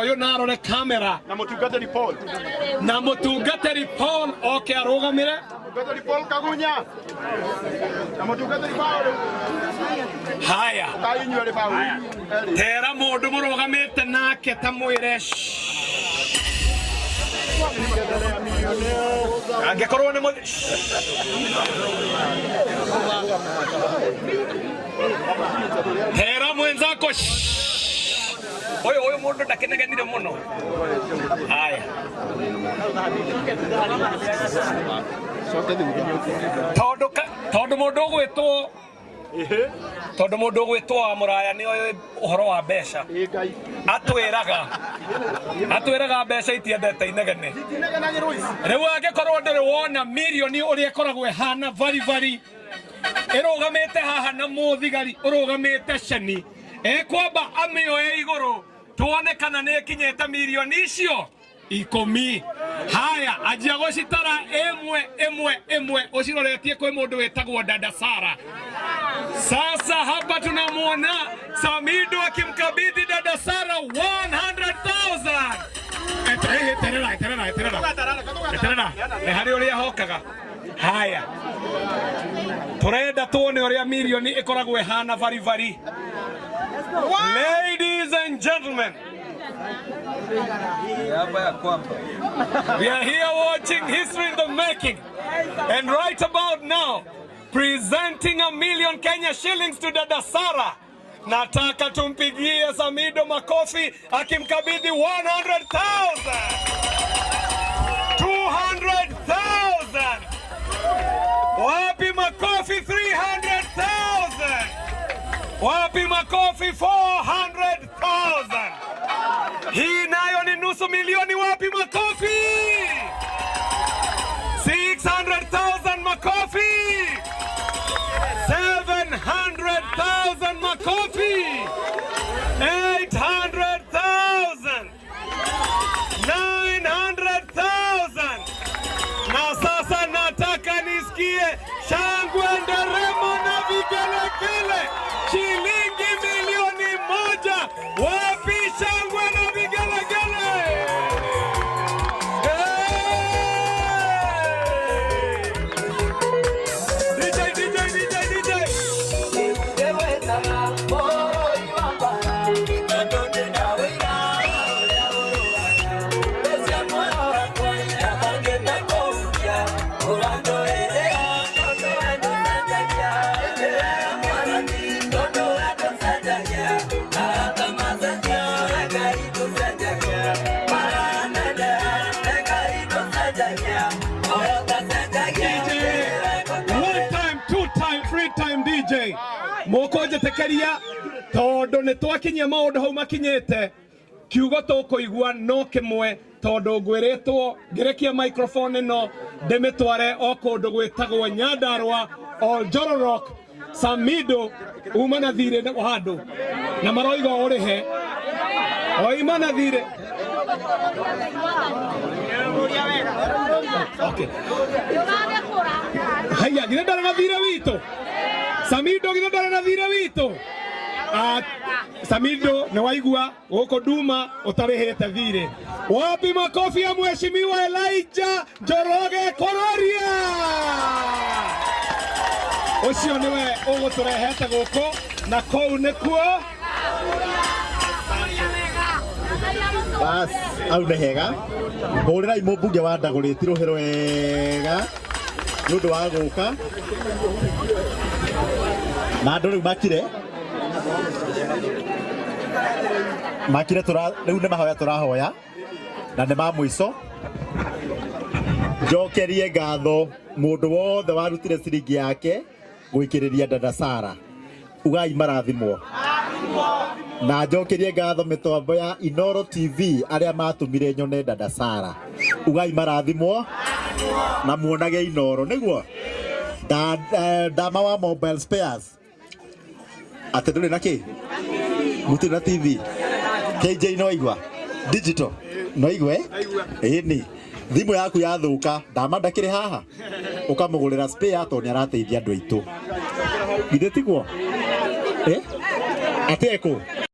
Ũyũ na arore kamera. Na mũtungatĩri Paul. Na mũtungatĩri Paul oke arũgamĩre. Mũtungatĩri Paul Kagunya. Na mũtungatĩri Paul. Haya. Ũkai inyuĩ erĩ Paul. Erĩ. Tera mũndũ mũrũgamĩte nake ta mwĩre angĩkorwo nĩ mũthi. Tera mwenzako ũyũ ũyũ mũndũ ndakenegenire mũno. Haya, tondũ tondũ mũndũ ũgwĩtwo tondũ mũndũ ũgwĩtwo wa mũraya nĩ oĩ ũhoro wa mbeca. Atwĩraga mbeca itiendete inegene. Rĩu angĩkorwo ndũrĩ wona mirioni ũrĩa ĩkoragwo ĩhana baribari ĩrũgamĩte haha na mũthigari ũrũgamĩte ceni ekwamba amĩoe igũrũ tuone kana nĩ ĩkinyĩte mirioni icio 10. Haya, anjia gũcitara ĩmwe ĩmwe ĩmwe ũciroretie kwĩ mũndũ wĩtagwo Dada Sara. Sasa hapa tunamwona Samido akimkabidhi Dada Sara 100,000. Eterera, eterera, eterera. Eterera. Nĩ harĩ ũrĩa hokaga. Haya, turenda tuone ũrĩa mirioni ĩkoragwo ĩhana baribari. Ladies and gentlemen, we are here watching history in the making, and right about now presenting 1 million Kenya shillings to Dada Sara. Nataka tumpigie Samido makofi akimkabidhi 100,000, 200,000. Wapi makofi 300,000? Wapi makofi 400,000? Hii nayo ni nusu milioni. Wapi makofi? 600,000 makofi. 700,000 makofi. 800,000. 900,000. Na sasa nataka nisikie shangwe, nderemo na vigelegele. Shilingi milioni 1. Wapi shangwe na vigelegele? Hey! DJ, DJ, DJ, DJ. DJ, one time, two time, three time DJ. Mũkũnjĩtĩkĩria tondũ nĩ twakinyia maũndũ hau makinyĩte, kiugo tũkũigua no kĩmwe, tondũ ngwĩrĩtwo ngĩrekia microphone ĩno ndĩmĩtware o kũndũ gwĩtagwo Nyandarua Oljororok. Samido uma na thirĩ handũ na maroiga ũrĩhe oima na thirĩ. Okay. Haya, githĩ ndarĩ na thirĩ witũ? Samido, githĩ ndarĩ na thirĩ witũ? Ah, Samido, nĩ waigua gũkũ Duma ũtarĩhĩte thirĩ. Wapi makofi ya Mheshimiwa Elijah Njoroge Kororia? Ũcio nĩwe ũgũtũrehete gũkũ na kũu nĩkuo. Bas, hau nĩ hega. Hũrĩrai mũmbunge wa Ndagũrĩti rũhĩ rwega nĩ ũndũ wa gũka na andũ rĩu makire makire tũra rĩu nĩ mahoya tũrahoya na nĩ ma mũico. Njokerie ngatho mũndũ wothe warutire ciringi yake gwĩkĩrĩria Dada Sara, ugai marathimwo. Na njokerie ngatho mĩtambo ya Inoro TV arĩa matũmire nyone Dada Sara, ugai marathimwo na muonage Inoro nĩguo. Dama wa mobile spares atĩ ndũrĩ na kĩ mũtirĩ na TV KJ no igua digital no igue ĩni thimũ yaku yathũka, Dama ndakĩrĩ haha ũkamũgũrĩra spare tondũ nĩ arateithia andũ aitũ, githĩ tiguo? Eh? Atĩ ekũ